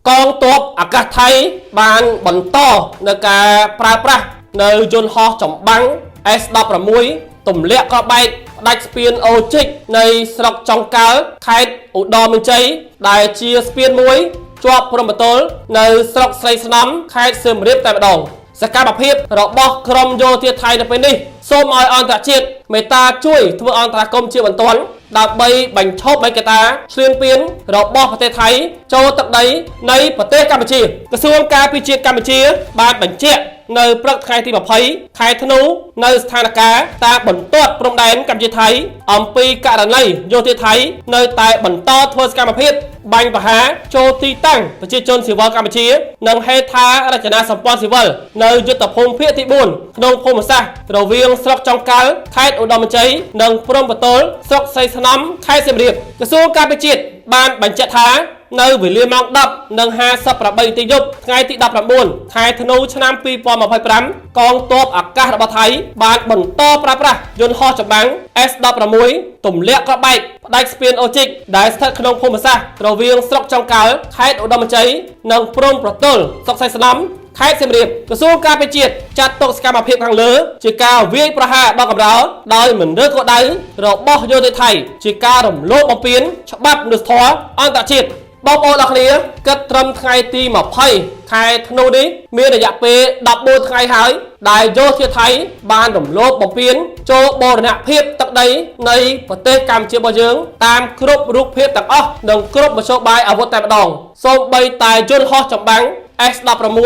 កងទ័ពអាកាសថៃបានបន្តនៅការប្រើប្រាស់នៅយន្តហោះចម្បាំង S16 ទម្លាក់គ្រាប់បែកផ្ដាច់ស្ពានអូជីកនៃស្រុកចុងកាល់ខេត្តឧត្តរមានជ័យដែលជាស្ពានមួយជាប់ព្រំប្រទល់នៅស្រុកស្រីស្នំខេត្តសៀមរាបតែម្ដងសកម្មភាពរបស់ក្រុមយោធាថៃនៅពេលនេះសូមឲ្យអន្តរជាតិមេត្តាជួយធ្វើអន្តរាគមន៍ជាបន្ទាន់ដើម្បីបញ្ឈប់ឯកតាឈ្លានពានរបស់ប្រទេសថៃចូលទឹកដីនៃប្រទេសកម្ពុជាក្រសួងការពារជាតិកម្ពុជាបានបញ្ជាក់នៅព្រឹកថ្ងៃទី20ខែធ្នូនៅស្ថានភាពតាមបន្ទាត់ព្រំដែនកម្ពុជាថៃអំពីករណីយោធាថៃនៅតែបន្តធ្វើសកម្មភាពបាញ់ប្រហារចូលទីតាំងប្រជាជនស៊ីវិលកម្ពុជានិងហេដ្ឋារចនាសម្ព័ន្ធស៊ីវិលនៅយុទ្ធភូមិភាគទី4ក្នុងភូមិសាស្ត្ររវាងស្រុកចុងកាល់ខេត្តឧត្តរមានជ័យនិងព្រំប្រទល់ស្រុកសីស្នំខេត្តសៀមរាបក្រសួងការពារជាតិបានបញ្ជាក់ថានៅវេលាម៉ោង10:58នាទីយប់ថ្ងៃទី19ខែធ្នូឆ្នាំ2025កងទ័ពអាកាសរបស់ថៃបានបន្តប្រើប្រាស់យន្តហោះចម្បាំង S16 ទម្លាក់គ្រាប់បែកផ្ដាច់ស្ពានអូជីកដែលស្ថិតក្នុងភូមិសាស្ត្ររវាងស្រុកចុងកាល់ខេត្តឧត្តរមានជ័យនិងព្រំប្រទល់ស្រុកសីស្នំខេត្តសៀមរាបក្រសួងការពារជាតិចាត់ទុកសកម្មភាពខាងលើជាការវាយប្រហារដ៏កម្រោដោយមិនរើសគោលដៅរបស់យោធាថៃជាការរំលោភបំពានច្បាប់មនុស្សធម៌អន្តរជាតិបងប្អូនអរគ្នាគិតត្រឹមថ្ងៃទី20ខែធ្នូនេះមានរយៈពេល14ថ្ងៃហើយដែលយោធាថៃបានរំលោភបំពានចូលបូរណភាពទឹកដីនៃប្រទេសកម្ពុជារបស់យើងតាមគ្រប់រូបភាពទាំងអស់និងគ្រប់មធ្យោបាយអាវុធតែម្ដងសូម្បីតែយន្តហោះចម្បាំង S16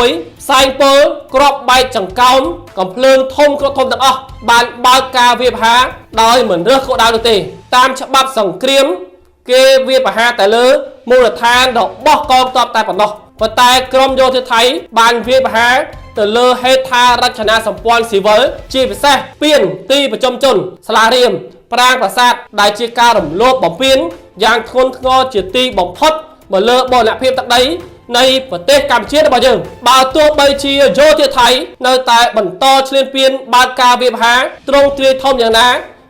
ផ្សែងពុលគ្រាប់បែកចង្កោមកំភ្លើងធំគ្រប់ធំទាំងអស់បានបើកការវាយប្រហារដោយមិនរើសគោលដៅនោះទេតាមច្បាប់សង្គ្រាមគេវាយប្រហារតែលើមូលដ្ឋានរបស់កងទ័ពតែប៉ុណ្ណោះប៉ុន្តែក្រុមយោធាថៃបានវាយប្រហារទៅលើហេដ្ឋារចនាសម្ព័ន្ធស៊ីវិលជាពិសេសពានទីប្រជុំជនសាលារៀមប្រាង្គប្រាសាទដែលជាការរំលោភបំពានយ៉ាងធ្ងន់ធ្ងរជាទីបំផុតមកលើបូរណភាពទឹកដីនៃប្រទេសកម្ពុជារបស់យើងបើទោះបីជាយោធាថៃនៅតែបន្តឈ្លានពានបើកការវាយប្រហារទ្រង់ទ្រាយធំយ៉ាងណា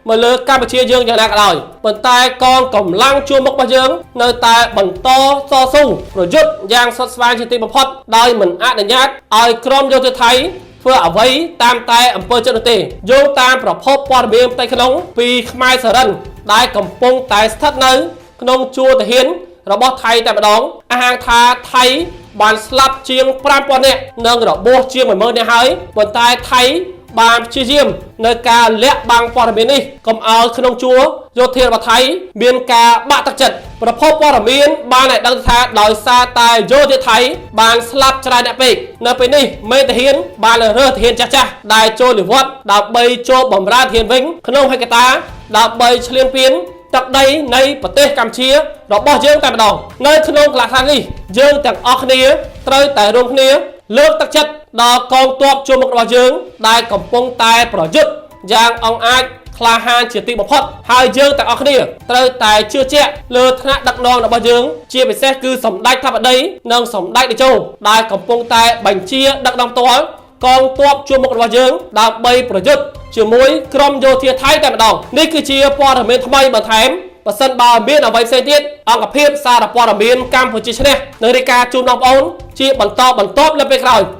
មកលើកម្ពុជាយើងយ៉ាងណាក៏ដោយប៉ុន្តែកងកម្លាំងជួរមុខរបស់យើងនៅតែបន្តតស៊ូប្រយុទ្ធយ៉ាងស្វិតស្វាញជាទីបំផុតដោយមិនអនុញ្ញាតឲ្យក្រុមយោធាថៃធ្វើអ្វីតាមតែអំពើចិត្តនោះទេយោងតាមប្រភពព័ត៌មានផ្ទៃក្នុងពីខ្មែរសរិនដែលកំពុងតែស្ថិតនៅក្នុងជួរទាហានរបស់ថៃតែម្ដងអះអាងថាថៃបានស្លាប់ជាង5000នាក់និងរបួសជាង10000នាក់ហើយប៉ុន្តែថៃបានព្យាយាមនៅការលាក់បាំងព័ត៌មាននេះកុំឲ្យក្នុងជួរយោធារបស់ថៃមានការបាក់ទឹកចិត្តប្រភពព័ត៌មានបានឲ្យដឹងថាដោយសារតែយោធាថៃបានស្លាប់ច្រើនអ្នកពេកនៅពេលនេះមេទាហានបានរើសទាហានចាស់ៗដែលចូលនិវត្តន៍ដើម្បីចូលបម្រើទាហានវិញក្នុងហេតុការណ៍ដើម្បីឈ្លានពានទឹកដីនៃប្រទេសកម្ពុជារបស់យើងតែម្ដងនៅក្នុងកលៈទេសៈនេះយើងទាំងអស់គ្នាត្រូវតែរួមគ្នាលើកទឹកចិត្តដល់កងទ័ពជួរមុខរបស់យើងដែលកំពុងតែប្រយុទ្ធយ៉ាងអង់អាចក្លាហានជាទីបំផុតហើយយើងទាំងអស់គ្នាត្រូវតែជឿជាក់លើថ្នាក់ដឹកនាំរបស់យើងជាពិសេសគឺសម្ដេចធិបតីនិងសម្ដេចតេជោដែលកំពុងតែបញ្ជាដឹកនាំផ្ទាល់កងទ័ពជួរមុខរបស់យើងដើម្បីប្រយុទ្ធជាមួយក្រុមយោធាថៃតែម្ដងនេះគឺជាព័ត៌មានថ្មីបន្ថែមបើសិនបើមានអ្វីផ្សេងទៀតអង្គភាពសារព័ត៌មានកម្ពុជាឈ្នះនឹងរាយការណ៍ជូនបងប្អូនជាបន្តបន្ទាប់នៅពេលក្រោយ។